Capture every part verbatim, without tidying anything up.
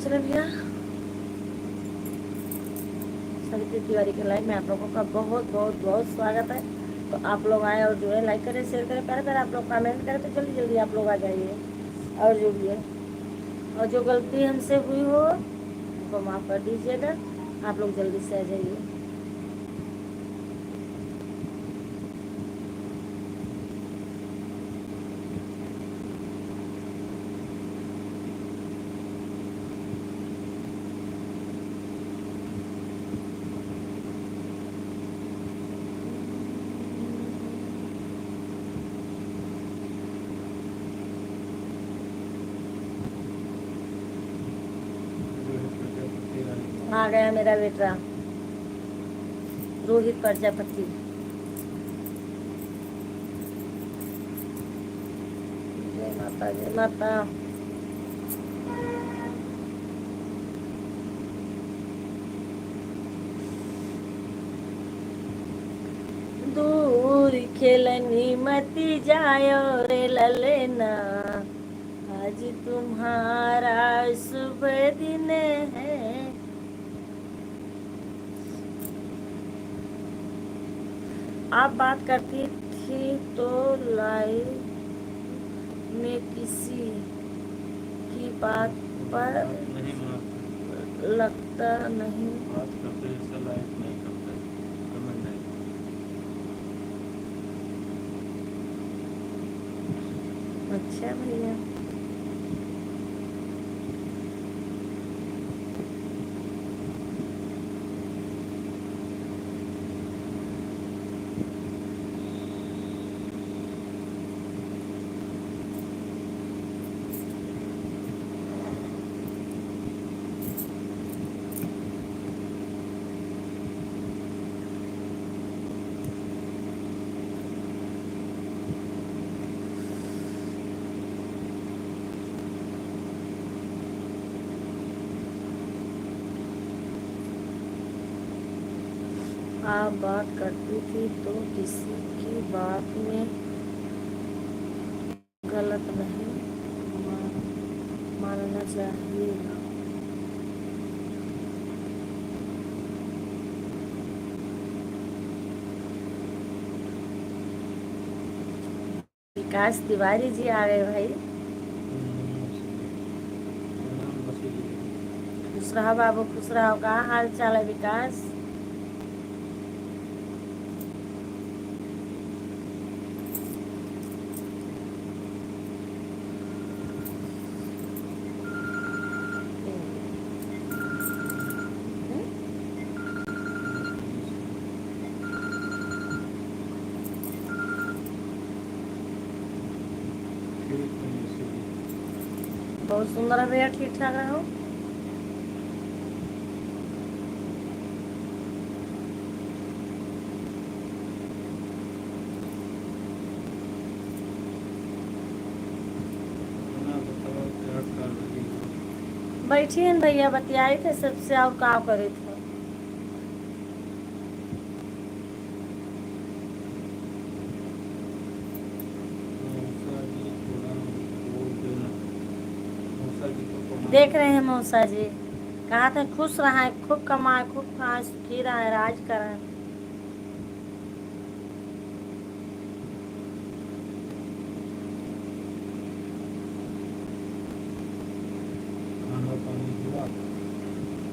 चलो भैया, सविता तिवारी के लाइव में आप लोगों का बहुत, बहुत, बहुत स्वागत है। तो आप लोग आए और जुड़े, लाइक करें, शेयर करें, प्यारे प्यारे आप लोग कमेंट करें, तो जल्दी जल्दी आप लोग आ जाइए और जुड़िए। और जो गलती हमसे हुई हो, उनको माफ़ कर दीजिएगा। आप लोग जल्दी से आ जाइए। आ गया मेरा बेटा रोहित प्रजापति। जय माता, जय माता। दूर खेलनी मती जायो रे ललना, आज तुम्हारा शुभ दिन है। आप बात करती थी तो लाइव में किसी की बात पर नहीं, माफ। लगता नहीं। बात करते हैं, इससे लाइव नहीं करते, कमेंट नहीं। अच्छा भैया। आप बात करती थी तो किसी की बात में गलत नहीं मा-, मानना चाहिए। विकास तिवारी जी आ गए भाई। खुश रहा बाबू, खुश रहा। का हाल चाल है विकास? बहुत सुंदर है भैया, ठीक ठाक रहो। बैठी हैं भैया, बतियाई थे सबसे, और का करे थे। देख रहे हैं मौसा जी, कहा थे खुश रहा, खूब कमाए, खूब खाए, सुखी रहा, राज करा।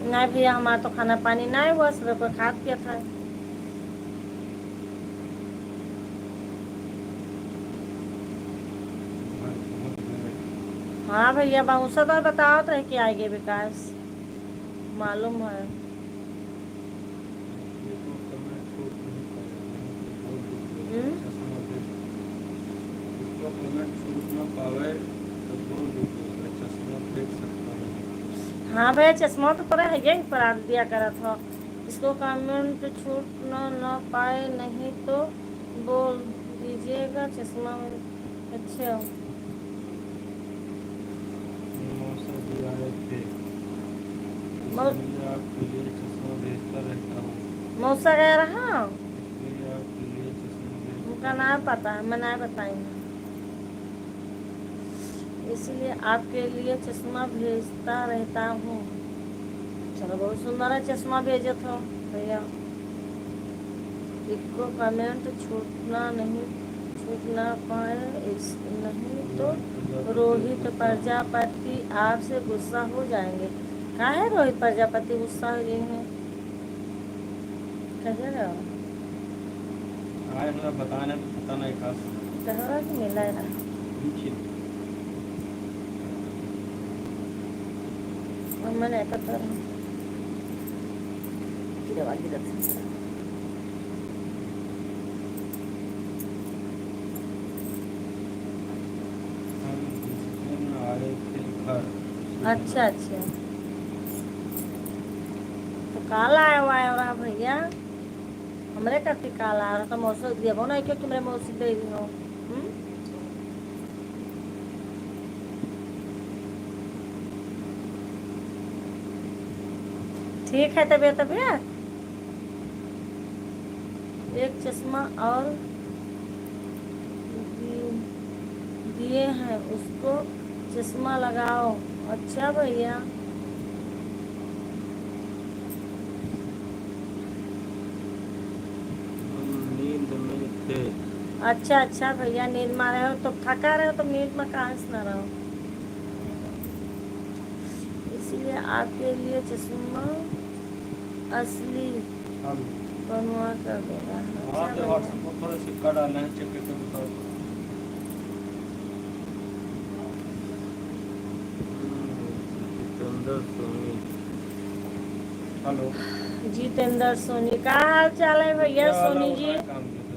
नहीं भैया, हमारा तो खाना पानी नहीं हुआ, सब कोई खात पियत है। हाँ भैया, बाउंसर तो बतावत रहे कि आएगे विकास, मालूम है। हम्म? हाँ भैया, चश्मा तो पूरा है, यही पर दिया करत हो। इसको कमेंट छूट न, न पाए, नहीं तो बोल दीजिएगा चश्मा में। अच्छा। मौसा जी आए थे। मौ- इसलिए आपके लिए चश्मा भेजता रहता हूँ। मौसा गया रहा? इसलिए आपके लिए चश्मा भेजता उनका ना रहता हूँ। पता है, मैं ना बताई। इसीलिए आपके लिए चश्मा भेजता रहता हूँ। चलो, बहुत सुंदर है, चश्मा भेजत हो भैया। इको कमेंट छूटना नहीं, छूटना पाए इस, नहीं तो रोहित प्रजापति आपसे गुस्सा हो जाएंगे। काहे रोहित प्रजापति गुस्सा हो जाएंगे? कैसे रहो? आए हमरा बताने तो पता नहीं का। तोहरा के मिला है ना? ठीक। और मैंने पता नहीं। गिरवा, गिरवा। हम जिस दिन आए थे घर। अच्छा, अच्छा। तो काल आया हुआ है और भैया, हमरे खातिर काल आ रहा था, मौसी देबो नहीं क्योंकि मेरे मौसी दे रही हो। हम्म? ठीक है तबीयत, तबीयत? एक चश्मा और दि-, दिए हैं, उसको चश्मा लगाओ। अच्छा भैया। हम नींद में थे। अच्छा, अच्छा भैया, नींद में रहे हो तो थका रहे हो तो नींद में कहाँ से ना रहो। इसीलिए आपके लिए चश्मा असली हम बनवा कर देगा। हाँ, अच्छा तो भैया। WhatsApp पर थोड़ा सिक्का डालना है, check करके बताओ। जितेंद्र सोनी। हेलो। जितेंद्र सोनी, का हाल चाल है भैया? क्या हाल है, सोनी जी। नया काम किया था।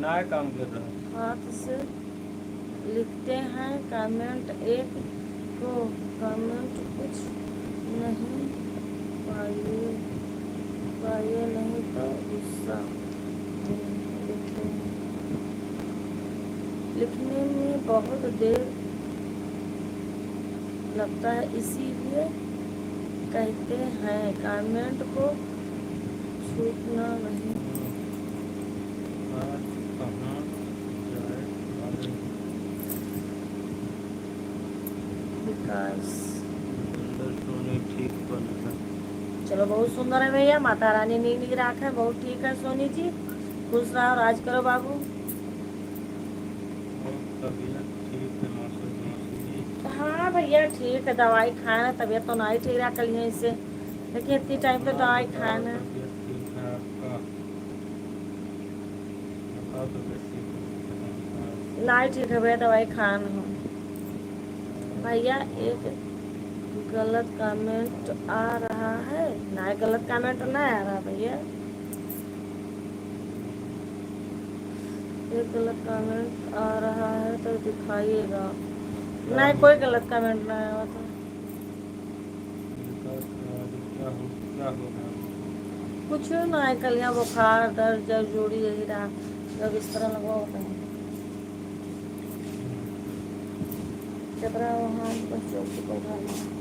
नया काम कर रहा है। हाथ से लिखते हैं कमेंट एक को, कमेंट कुछ नहीं पाइए, पाइए नहीं तो गुस्सा लिखते हैं। लिखने में बहुत देर लगता है, इसीलिए कहते हैं कमेंट को छूटना नहीं। आज कहाँ जाए वाले? विकास। सुंदर सोनी ठीक बनता। चलो, बहुत सुंदर है भैया, माता रानी नीक नीक राखे, बहुत ठीक है सोनी जी, खुश रहो, राज करो बाबू। और तबीयत ठीक है मास्टर मौसी जी? हाँ भैया, ठीक है, दवाई खाए ना, तबीयत तो नहीं ठीक रहा कल यहीं से, लेकिन इतनी टाइम तो दवाई खाए ना। तबीयत ठीक है आपका? बताओ तबीयत ठीक है? नहीं ठीक है भैया, दवाई खाए ना हो। भैया, एक गलत कमेंट आ रहा है। नहीं, गलत कमेंट नहीं आ रहा भैया। एक गलत कमेंट आ रहा है तो दिखाइएगा। नहीं, कोई गलत कमेंट नहीं आया था। क्या हो, क्या हो गया? कुछ ना है, कल यहाँ बुखार, दर्द, जर जोड़ी यही रहा। जब इस तरह लगवा होता है। जबरा वहाँ बस चौकी पर घर में।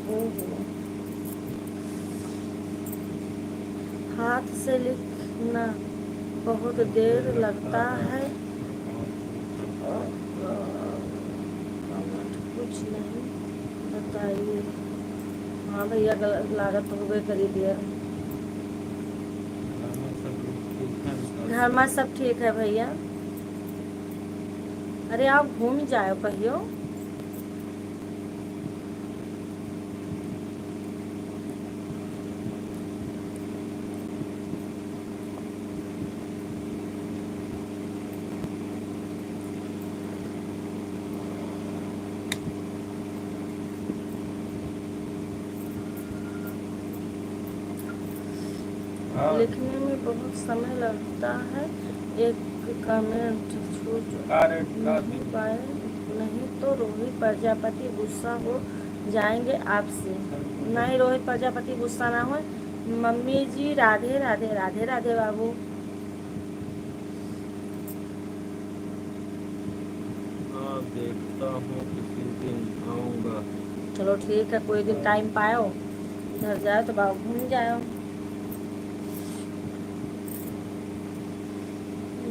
ओहो। हाथ से लिखना बहुत देर लगता है। और, और, और कुछ नहीं बताइए। हाँ भैया, गल-, लागत तो होबे करी दिया। घर में सब ठीक है भैया। अरे, आप घूम जाओ कहियो। हाँ। लिखने में बहुत समय लगता है, एक कमेंट छूट नहीं पाए, नहीं तो रोहित प्रजापति गुस्सा हो जाएंगे आपसे। नहीं, रोहित प्रजापति गुस्सा ना होए। मम्मी जी, राधे राधे, राधे राधे बाबू। हाँ, देखता हूँ, किसी दिन आऊँगा। चलो ठीक है, कोई दिन टाइम पाओ, इधर जाओ तो बाबू घूम जाओ।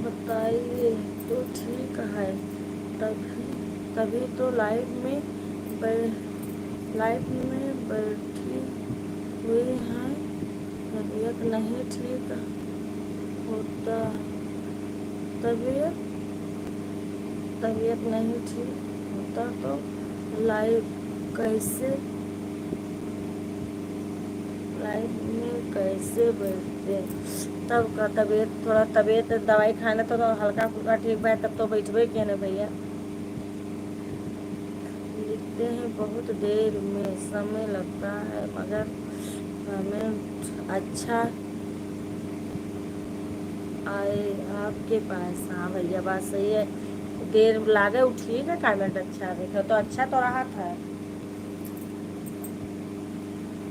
बताइए तो ठीक है। तभी, तभी तो लाइव में बै-, लाइव में बैठी हुई हैं। तबीयत नहीं ठीक होता, तबीयत, तबीयत नहीं ठीक होता तो लाइव कैसे, लाइव में कैसे बैठते? तब का तबीयत, थोड़ा तबीयत, दवाई खाने तो, तो हल्का फुल्का ठीक बा, तब तो बैठबे किए ना भैया। लिखते हैं बहुत देर में समय लगता है, मगर कमेंट अच्छा आए आपके पास। हाँ भैया, बात सही है, देर लागे, उ ठीक है, कमेंट अच्छा देखे तो अच्छा तो रहा था।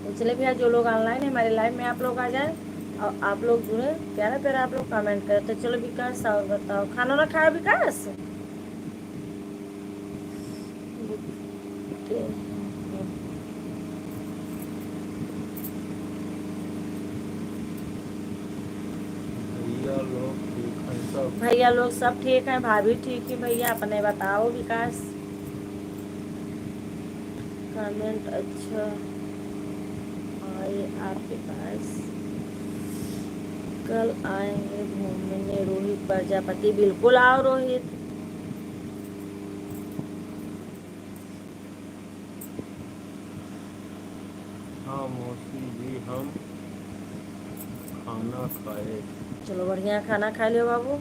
तो चले भैया, जो लोग ऑनलाइन है हमारे लाइव में, आप लोग आ जाए और आप लोग जुड़े, प्यारा प्यारा आप लोग कमेंट करें। तो चलो विकास, और बताओ, खाना ना खाया विकास? भैया लोग ठीक हैं सब? भैया लोग सब ठीक हैं, भाभी ठीक है। भैया अपने बताओ विकास। कमेंट अच्छा आए आपके पास। कल आएंगे घूमने रोहित प्रजापति। बिल्कुल आओ रोहित। हाँ मौसी जी, हम खाना खाए। चलो बढ़िया, खाना खा लियो बाबू।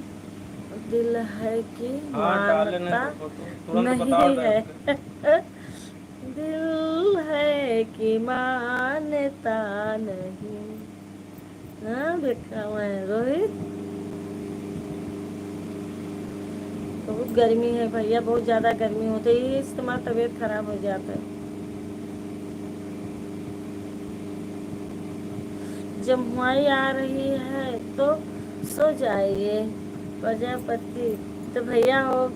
दिल है कि हाँ, डाले नहीं मानता तो तुरंत नहीं बताओ है। डाल। दिल है कि मानता नहीं। हाँ, देखा हुआ है रोहित। बहुत गर्मी है भैया, बहुत ज्यादा गर्मी होती है, इससे तुम्हारा तबीयत खराब हो जाता है। जमुआई आ रही है तो सो जाइए प्रजापति। तो भैया हो,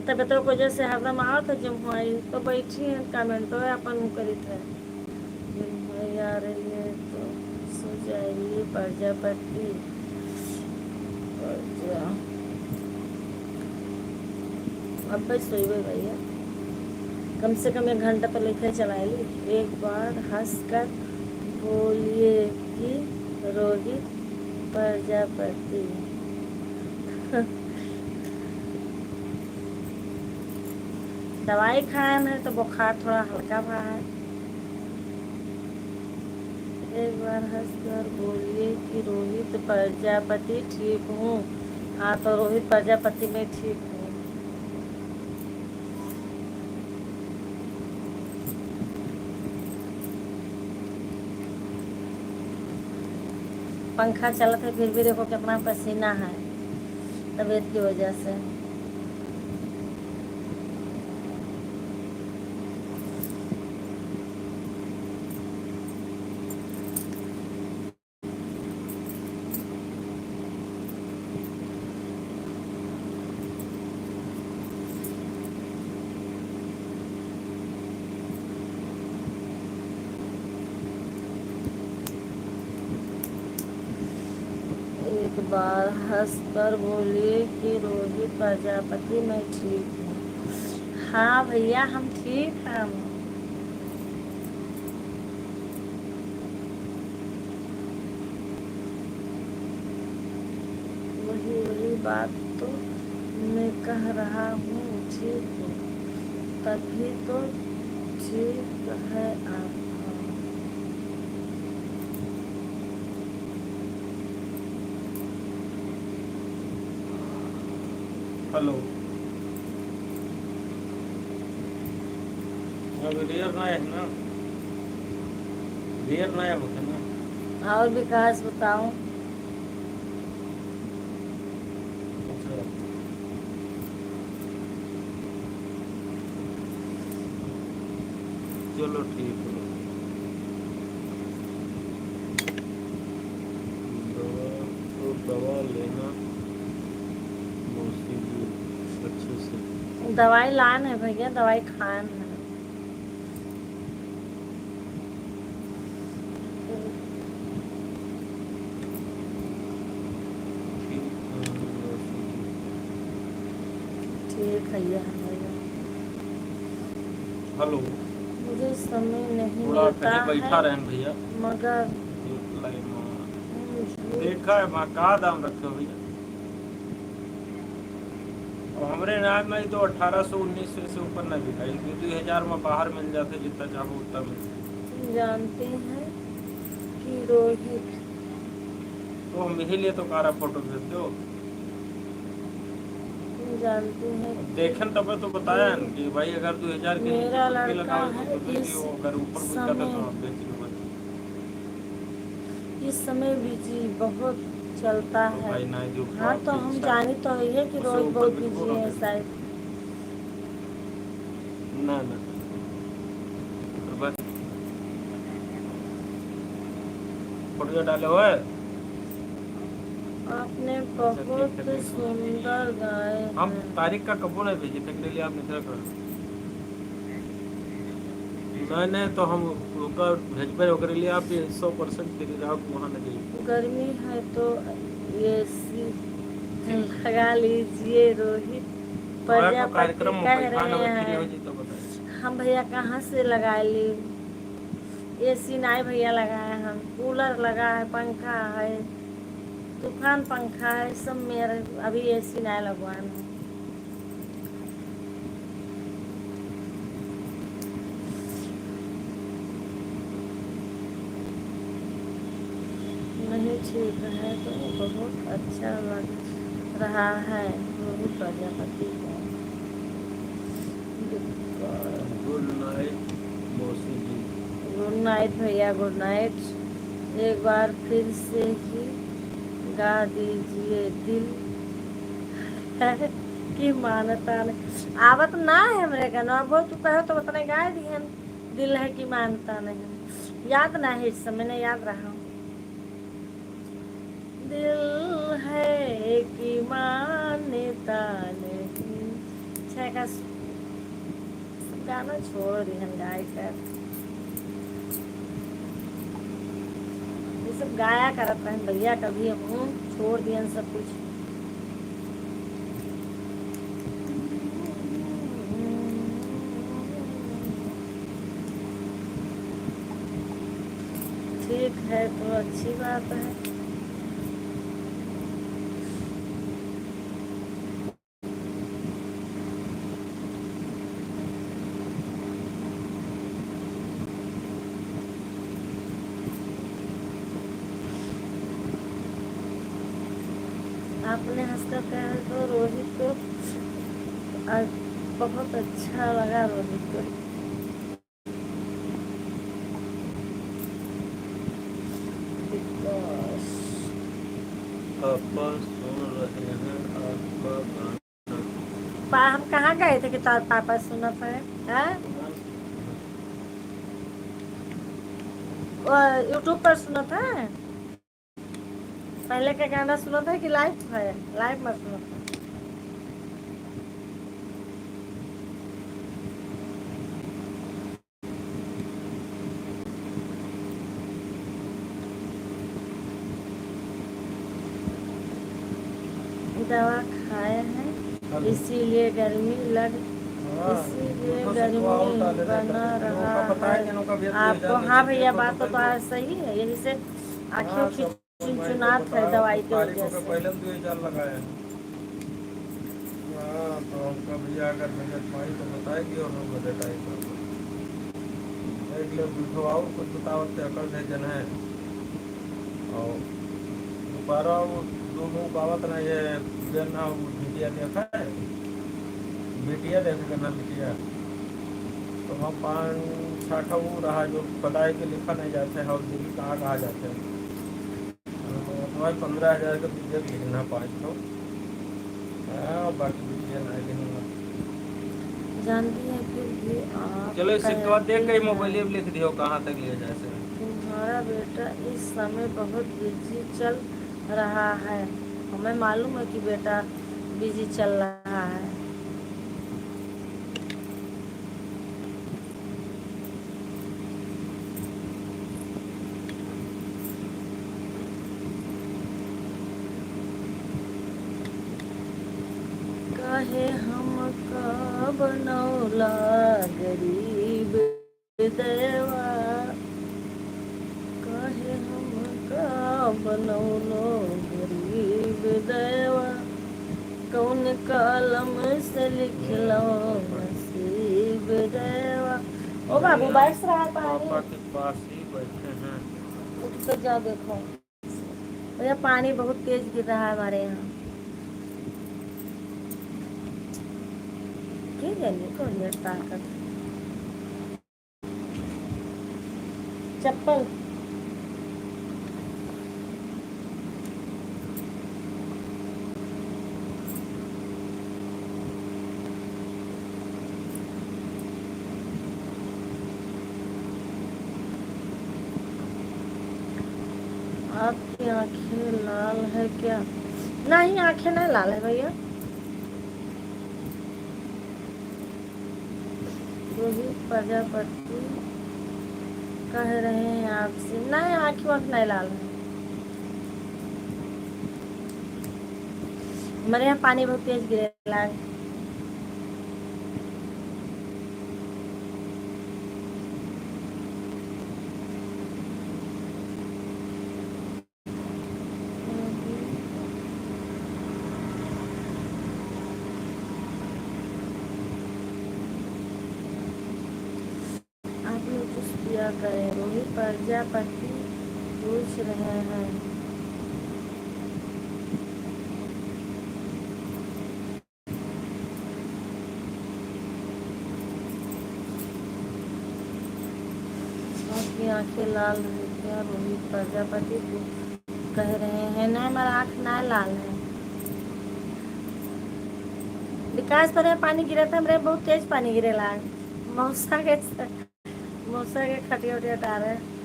तबीयत की वजह से हरदम आओ तो जमुआई तो बैठी है, कमेंटो अपन करी थे। जमुआई आ रही है तो सो जाइए प्रजापति। प्रजा-, अब बस सोइबे भैया, कम से कम एक घंटा तो लेके चला ली। एक बार हंस कर बोलिए कि रोहित प्रजापति। दवाई खाए में तो बुखार थोड़ा हल्का भा है। एक बार हंसकर बोलिए कि रोहित प्रजापति ठीक हूँ। हाँ, तो रोहित प्रजापति मैं ठीक हूँ। पंखा चलत है, फिर भी देखो कितना पसीना है तबीयत की वजह से। एक बार हंसकर बोलिए कि रोहित प्रजापति, मैं ठीक हूँ। हाँ भैया, हम ठीक हैं। वही, वही बात तो मैं कह रहा हूँ, ठीक हूँ, तभी तो ठीक है आपका। हेलो। अभी रेयर ना है ना, रेयर ना है होता ना। और विकास बताओ। अच्छा। चलो ठीक है। दवा, तो दवा लेना मौसी जी अच्छे से। दवाई लान है भैया, दवाई खान है। ठीक है, मौसी जी। ठीक है, ये है। हेलो। मुझे समय नहीं थोड़ा मिलता कहीं बैठा है, रहें भैया। मगर लाइन में। हम्म, झूठ। देखा है वहाँ का दाम रखे हो भैया? अब हमरे नाम में तो अठारह सौ, उन्नीस सौ से ऊपर ना बिकाई, क्योंकि दुई हजार में बाहर मिल जाते, जितना चाहो उतना मिल जाते। तुम जानते हैं कि रोहित तो हम यही लिए तो कारा फोटो भेज दो। तुम जानते हैं अब देखें तब तो बताया न कि भाई अगर दो हजार के नीचे मेरा तो लड़का लड़का है तो इस वो अगर ऊपर कोई करता तो समय, आप बेच लो भाई। इस समय बिजी बहुत चलता तो है। भाई ना जो हाँ, तो हम जानी तो है कि रोहित बहुत बिजी है शायद। ना, ना। तो बस। फोटो डाले हुए? आपने अच्छा, ठीक है, बहुत सुंदर गाए हैं। तारीख का कबो नहीं भेजे थे, के लिए आपने क्या करा? नहीं, नहीं, तो हम ओकर भेजबे, ओकरे लिए आप सौ परसेंट फ्री रहो, वहाँ न जाइए। गर्मी है तो एसी लगा लीजिए रोहित। प्रजापति कार्यक्रम कह रहे हैं। हम भैया कहाँ से लगा ली? एसी नाई भैया लगाए हैं, कूलर लगा है, पंखा है, तूफान पंखा है, सब मेरे अभी एसी नाई लगवाए हैं। नहीं ठीक है तो बहुत अच्छा लग रहा है, बहुत प्रजापति को। गुड नाइट मौसी जी। गुड नाइट भैया, गुड नाइट। एक बार फिर से ही गा दीजिए दिल की मानता नहीं। आवत ना है हमरे गाना, अब तू कहो तो उतने गा दिहन, दिल है कि मानता नहीं। याद ना है इस समय, ना याद रहा। दिल है कि मानता नहीं। छेका गाना छोड़ दिहन गाय का। ये सब गाया करत रहन भैया, कभी हम छोड़ दिहन सब कुछ। ठीक है, तो अच्छी बात है। आपने हंसकर कहा तो रोहित को अ-, बहुत अच्छा लगा रोहित को। पापा सुन रहे हैं आपका गाना। पा-, हम कहाँ गए थे कि तार पापा सुनत है? हाँ? वो YouTube पर सुनत है? पहले के गाना सुनत है कि लाइव है? लाइव में सुनत है। दवा खाए हैं, हेलो। इसीलिए गर्मी लग, हाँ, इसीलिए झूठो से गर्मी तो और डाले बना रहता है। रहा है। आपको, हाँ भैया, बात तो, तो आज सही है, यही से आँखियों की हाँ, सब चुनचुनात है दवाई के वजह से। पहले दो हजार लगाए हैं। हाँ, तो हमका भैया अगर बजट पाई तो बताएगी और हम बजट आई तो देख लो, झूठो और कुछ बतावत थे, अकल से जन है। और दोबारा वो दो मुंह पावत ना, ये बेन ना, वो बिटिया देखा है, बिटिया देखे के ना बिटिया। तो हम पाँच छः ठो वो रहा जो बताए के लिखा नहीं जाते हैं और दिल्ली कहाँ कहाँ जाते हैं। हाँ, तो भाई पन्द्रह हजार के तो देख लेना पाँच ठो। हाँ, बाकी बिटिया ना लेना। जानती है फिर भी आप कहते हैं। चलो, इससे तो देख के ही मोबाइल में लिख दियो कहाँ तक ले जाए से। तुम्हारा बेटा इस समय बहुत बिजी चल रहा है, हमें मालूम है कि बेटा बिजी चल रहा है। काहे हमका बनौला गरीब। नाम से लिख लो नसीब रे। ओ बाबू, बरस रहा है पानी। पापा के पास ही बैठे हैं। उठ के जाओ, देखो। भैया, पानी बहुत तेज गिर रहा है हमारे यहाँ। ठीक है, निकल गया ताकत। चप्पल। आपकी आंखें लाल है क्या? नहीं, आंखें नहीं लाल है भैया। रोहित प्रजापति कह रहे हैं आपसे, नहीं, आँख वाँख नहीं लाल है। हमारे यहाँ पानी बहुत तेज गिरेला। आप लोग कुछ किया करें, रोहित प्रजापति पूछ रहे हैं। आपकी आंखें लाल है क्या, रोहित प्रजापति कह रहे हैं? नहीं, हमारा आँख ना लाल है। विकास पर पानी गिरा था, हमरे बहुत तेज पानी गिरेला। मौसा के, मौसा के खटिया उटिया उतारे।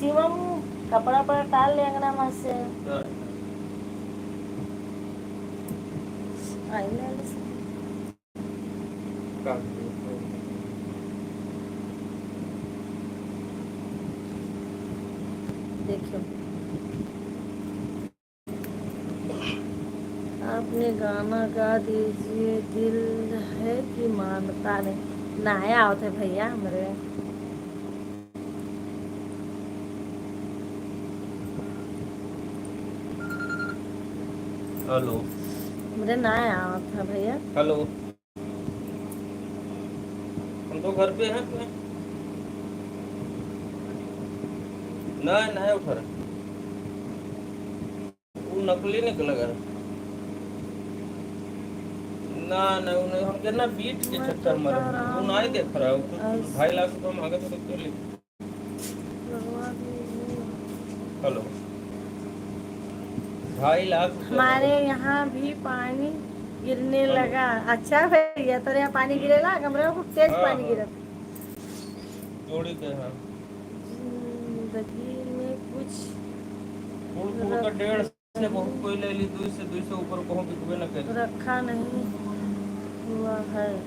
शिवम, कपड़ा पर डाल ले अंगना में से। आई ले ले से। देखियो, आपने गाना गा दीजिए, दिल है कि मानता नहीं। ना आवत है भैया हमरे। हेलो। हमरे ना आवत है भैया। हेलो। हम तो घर पे हैं। ना, ना उठा रहा। वो नकली निकलेगा। ना, ना, वो नहीं, हमके ना बीट के चक्कर में रहे। वो ना ही देख रहा है, वो तो ढाई लाख रुपया मांगे थे, तो क्यों ले? हेलो। ढाई लाख रुपया हमारे मांगे। यहाँ भी पानी गिरने हेलो। लगा। अच्छा भैया, तोरे यहाँ पानी हम्म। गिरेला? हमरे यहाँ खूब तेज हाँ, पानी हाँ। गिरत। जोड़ी के, हाँ। जिंदगी में कुछ कुल, कुल का रख- डेढ़ से बहुत कोई ले ली, दुई से, दुई से ऊपर कहूँ बिकबे न करे। रखा नहीं हुआ है।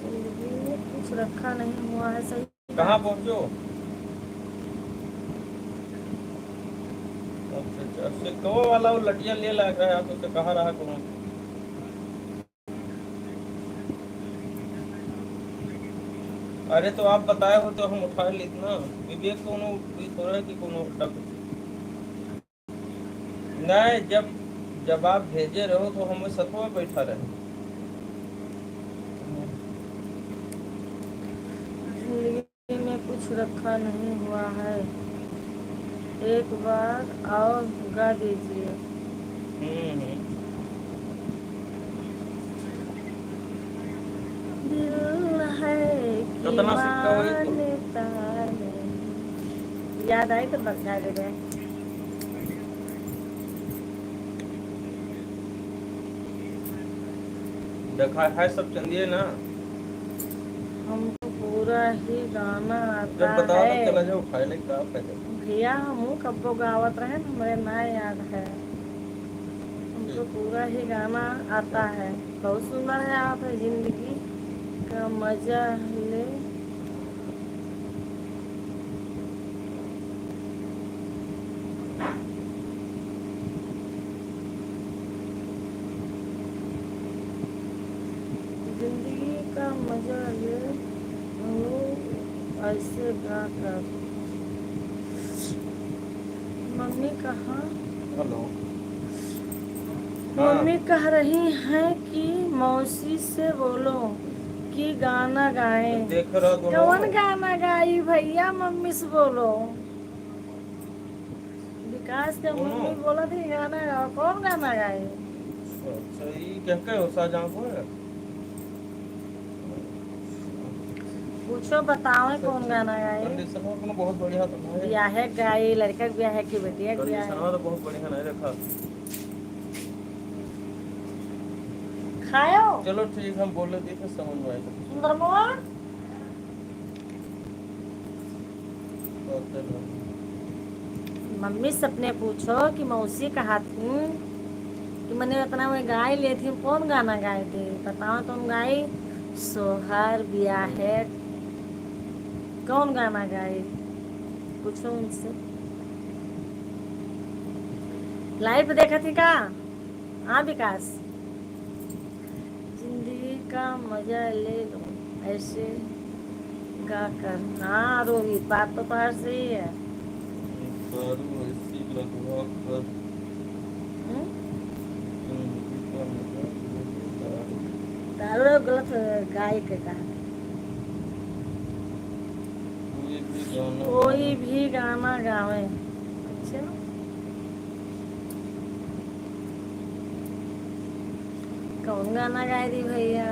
जिंदगी में कुछ रखा नहीं हुआ है, सही। कहाँ पहुँचो? अच्छा, अच्छा, सिक्कवा वाला वो लटिया ले ला रहा है, तो कहाँ रहा कौन? अरे तो आप बताए हो तो हम उठा लेत ना। विवेक कोनो, ई थोड़ा कि कोनो डक-, नहीं, जब, जब आप भेजे रहो तो हम सतवा बैठा रहे। जिंदगी में कुछ रखा नहीं हुआ है, एक बार और गा दीजिए। हम्म, हम्म। दिल है कि कितना सिक्का होई तो? मानता नहीं। याद आई तो बता दे दे। देखा है सब चंदिए ना। हमको पूरा ही गाना आता जब बताओ है। तो चला जाओ, उठाए ले, का फायदा? भैया, हमहू कब्बो गावत रहे न, हमरे ना याद है। हम तो पूरा ही गाना आता है। बहुत सुंदर है, आप है जिंदगी का मजा ले। जिंदगी का मजा ले, वो ऐसे गा कर। मम्मी कहाँ? हेलो। हाँ। मम्मी कह रही हैं कि मौसी से बोलो कि गाना गाएं। देख रहा दोनों। कौन गाना गाई भैया, मम्मी से बोलो। विकास के दोनों। मम्मी बोला थी गाना गाओ, कौन गाना गाए? अच्छा, ई क्या कहे हो, शाहजहां को है? पूछो, बताओ, कौन गाना गाए? कंडीशनवा अपना बहुत बढ़िया तो है। बियाहे गाए, लड़का के बियाहे कि बेटिया के बियाहे? कंडीशनवा तो बहुत बढ़िया नहीं रखा। खायो? चलो ठीक, हम बोले दी, फिर समझ में आएगा। सुंदर मोहन? मम्मी से अपने पूछो कि मौसी कहा थी कि मने उतना में गाय ले थी, कौन गाना गाए थे? बताओ, तुम गाई सोहर बियाहे, कौन गाना गाए? पूछो उनसे। लाइव देखा थी का? हाँ विकास, जिंदगी का मजा ले लो ऐसे गा कर। हाँ रोहित, बात तो तोहार सही है। दारू ऐसी लगवा कर। हम्म? जिंदगी का मजा ले लो दारू। दारू गलत गाय के कहा। कोई भी गाना कोई गावे। भी गाना गावे। अच्छा। कौन गाना गाए दी भैया?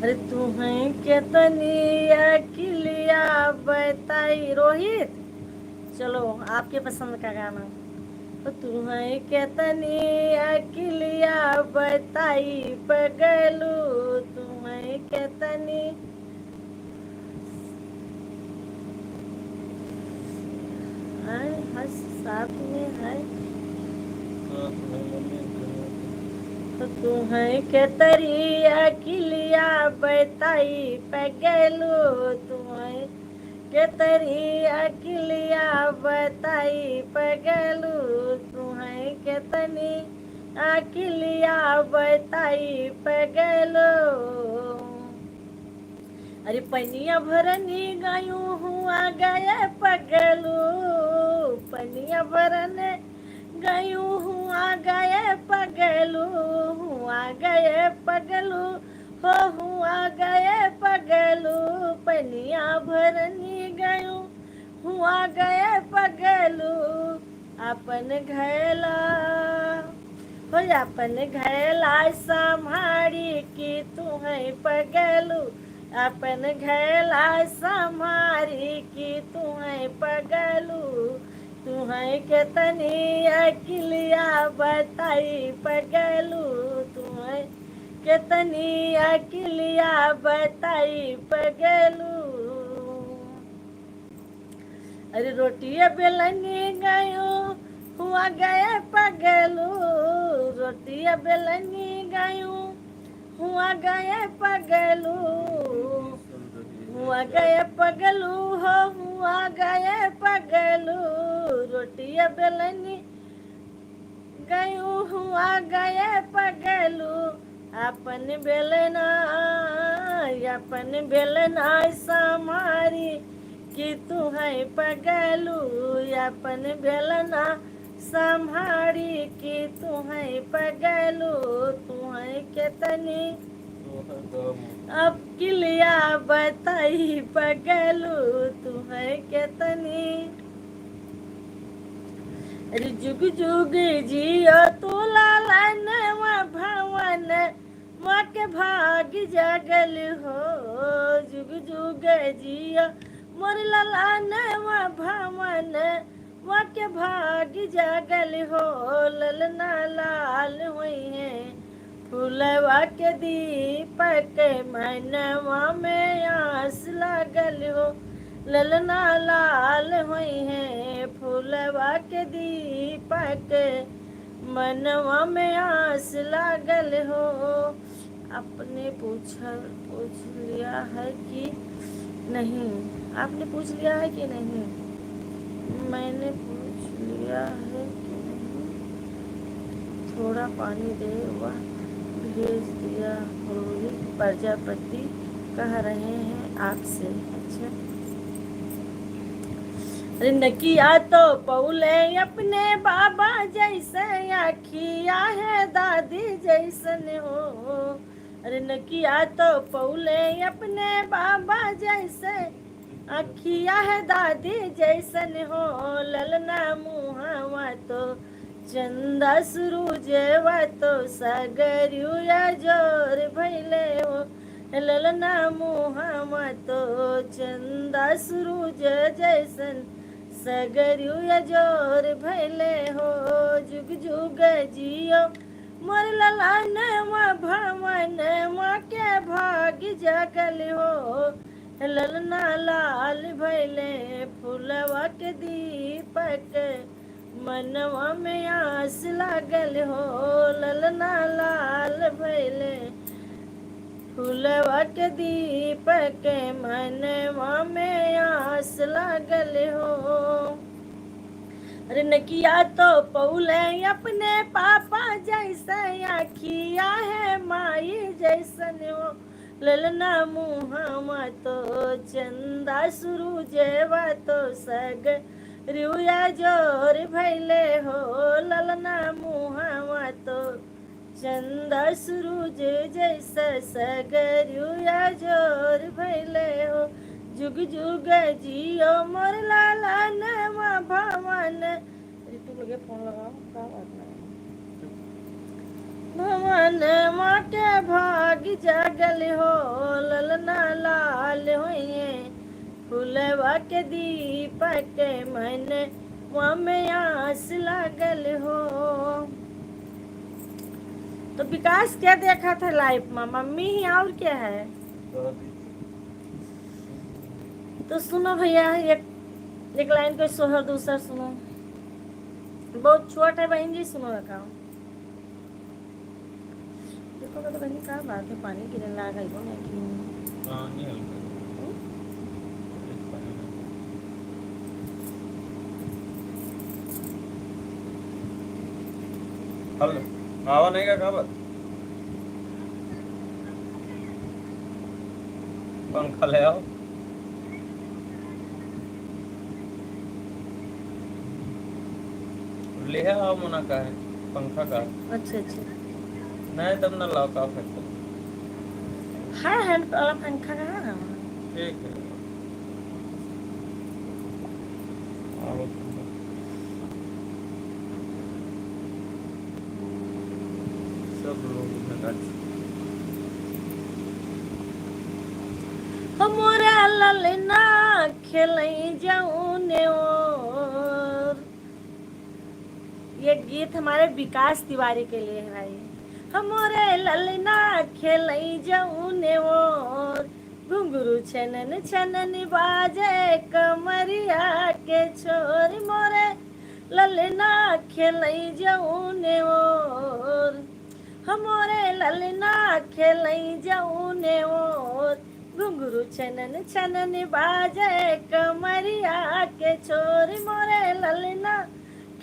अरे तू है केतनी अकिलिया बताई। रोहित, चलो आपके पसंद का गाना। तू है केतनी अकिलिया बताई पगलू, तू है केतनी आए, हंस साथ में है। साथ में मम्मी के। तो तू है केतरी अकिलिया बताई पगलू, तू है केतरी अकिलिया बताई पगलू, तू है केतनी अकिलिया बताई पगलू। अरे पनिया भरनी गयू हुआ गए पगलू, पनिया भरने गयू हुआ गए पगलू, हुआ गए पगलू, हो हुआ गए पगलू, पनिया भरनी गयू हुआ गए पगलू, अपन घैला, हो अपन घैला संभारी कि तू है पगलू, अपन घैला संभारी कि तू है पगलू, तू है केतनी अकिलिया बताई पगलू, तू है केतनी अकिलिया बताई पगलू। अरे रोटिया बेलनी गयो हुआ गए पगलू, रोटिया बेलनी गयो हुआ गए पगलू, हुआ गए पगलू हो, हुआ गए पगलू, रोटिया बेलनी गयू हुआ गए पगलू, अपन बेलना, अपन बेलना संभारी कि तू है पगलू, अपन बेलना संभारी कि तू है पगलू, तू है केतनी अकिलिया बताई पगलू, तू है केतनी। अरे जुग जुग जियो तू लालनवा भवनवा के भाग जागल हो, जुग जुग जियो मोर लालनवा भवनवा के भाग जागल हो, ललना लाल होइहैं फुलवा के दीपक मनवा में आस लागल हो, ललना लाल होइहैं। फुलवा के दीपक मनवा में आस लागल हो। आपने पूछल, पूछ लिया है कि नहीं? आपने पूछ लिया है कि नहीं? मैंने पूछ लिया है कि नहीं? थोड़ा पानी दे, वह भेज दिया होई, प्रजापति कह रहे हैं आपसे। अच्छा। अरे नकिया तो पौले अपने बाबा जैसे, अखिया है दादी जैसन हो। अरे नकिया तो पौले अपने बाबा जैसे, अखिया है दादी जैसन हो। ललना मुहावा तो चंदा सुरुजवा तो सगरियो या जोर भैले हो। ललना मुहावा तो चंदा सुरुज जैसन सगरियो या जोर भैले हो। जुग जुग जियो मोर ललनवा, भवनवा के भाग जागल हो। ललना लाल भैले फुलवा के दीपक मनवा में आस लागल हो। ललना लाल भैले फुलवा के दीपक मनवा में आस लागल हो। अरे नकिया तो पौले अपने पापा जैसे, अखिया है माई जैसन हो। ललना मुहावा तो चंदा सुरुजवा तो सगरियो या जोर भैले हो। ललना मुहावा तो चंदा सुरुज जैसा सगरियो या जोर भैले हो। जुग जुग जियो मोर ललनवा, भवन। रितु लगे फोन लगाओ, का बात ना है? भवनवा के भाग जागल हो। ललना लाल होइहैं फुलवा के दीपक मनवा में आस लागल हो। तो विकास क्या देखा था लाइफ में, मम्मी ही और क्या है? तो सुनो भैया, एक, एक लाइन को सोहर दूसर सुनो। बहुत छोट है बहन जी, सुनो का। देखो तो बहन जी, का बात है, पानी गिरे लाग है, वो नहीं कि पानी हल्का। हम्म? हेलो, आवा नहीं का खबर? पंखा ले आओ। ले आओ, मना का है, पंखा का। अच्छा, अच्छा। नहीं, तब ना लाओ, का फेंको। हाँ, हैंड वाला पंखा का है ना। ठीक है। आओ। सब लोग भगत। हमरे ललना खेलई जउने ओर। ये गीत हमारे विकास तिवारी के लिए है भाई। हमरे ललना खेलई जउने ओर, घुंघरू छनन छनन बाजे कमरिया के छोर। मोरे ललना खेलई जउने ओर, हमरे ललना खेलई जउने ओर, घुंघरू छनन छनन बाजे कमरिया के छोर। मोरे ललना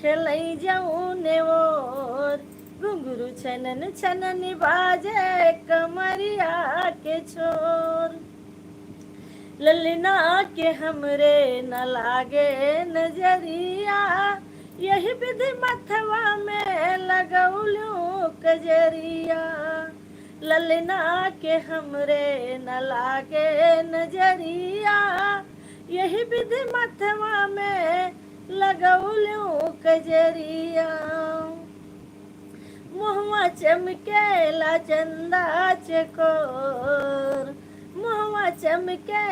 खेलई जउने ओर, घुंघरू छनन छनन बाजे कमरिया के छोर। ललना के हमरे न लागे नजरिया, यही विधि मथवा में लगौलू कजरिया। ललना के हमरे न लागे नजरिया, यही विधि मथवा में लगौलू कजरिया। मुहवा चमकेला चंदा चकोर, मुहवा चमके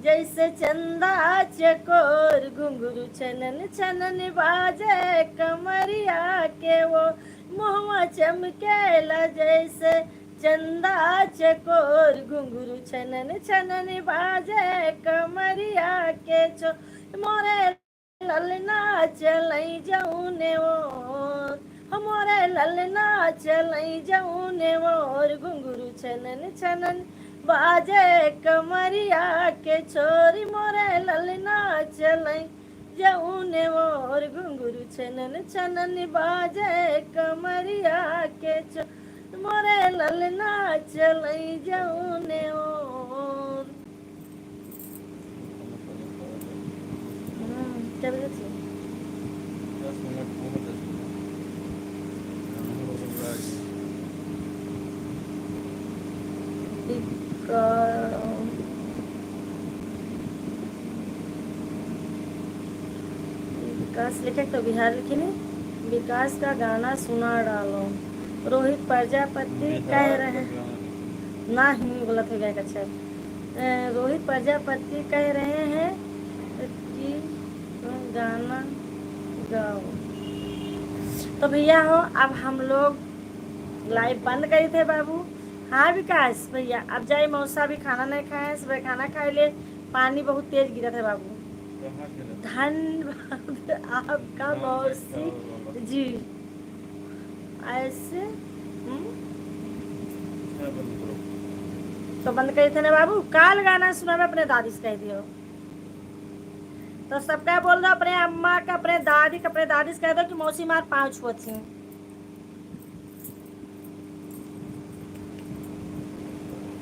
जैसे चंदा चकोर। घुंघरू छनन छनन बाजे कमरिया के ओर, मुहवा चमकेला जैसे चंदा चकोर, घुंघरू छनन छनन बाजे कमरिया के चोर। मोरे ललना चलई जउने ओर, मोरे ललना चलई जउने ओर, घुंघरू छनन छनन बाजे कमरिया के चोर। मोरे ललना चलई जउने ओर, घुंघरू छनन छनन बाजे कमरिया के चोर। मोरे ललना चलई जउने ओर। हम्म, क्या बजे थी? दस मिनट, पौने दस मिनट। विका-, विकास लिखे तो बिहार लिखे नहीं, विकास का गाना सुना डालो। रोहित प्रजापति बिहार कह रहे का हैं, गाना लिखे। ना हिंदी बोलत हो गया, अच्छा। अ, रोहित प्रजापति कह रहे हैं कि तुम गाना गाओ। तो भैया हो, अब हम लोग live बंद करी थे बाबू। हाँ विकास भैया, अब जाई, मौसा भी खाना नहीं खाए, सुबह खाना खाए ले, पानी बहुत तेज गिरा था बाबू। कहाँ गिरा? धन्यवाद आपका गाँव में मौसी क्या हुआ? जी। ऐसे, हम्म? क्या बंद करो? तो बंद करी थे ना बाबू, काल गाना सुनावे अपने दादी से कह दियो। तो सबका बोल दो, अपने अम्मा का, अपने दादी का, अपने दादी से कह दो कि मौसी मार पाँव छुअत ही।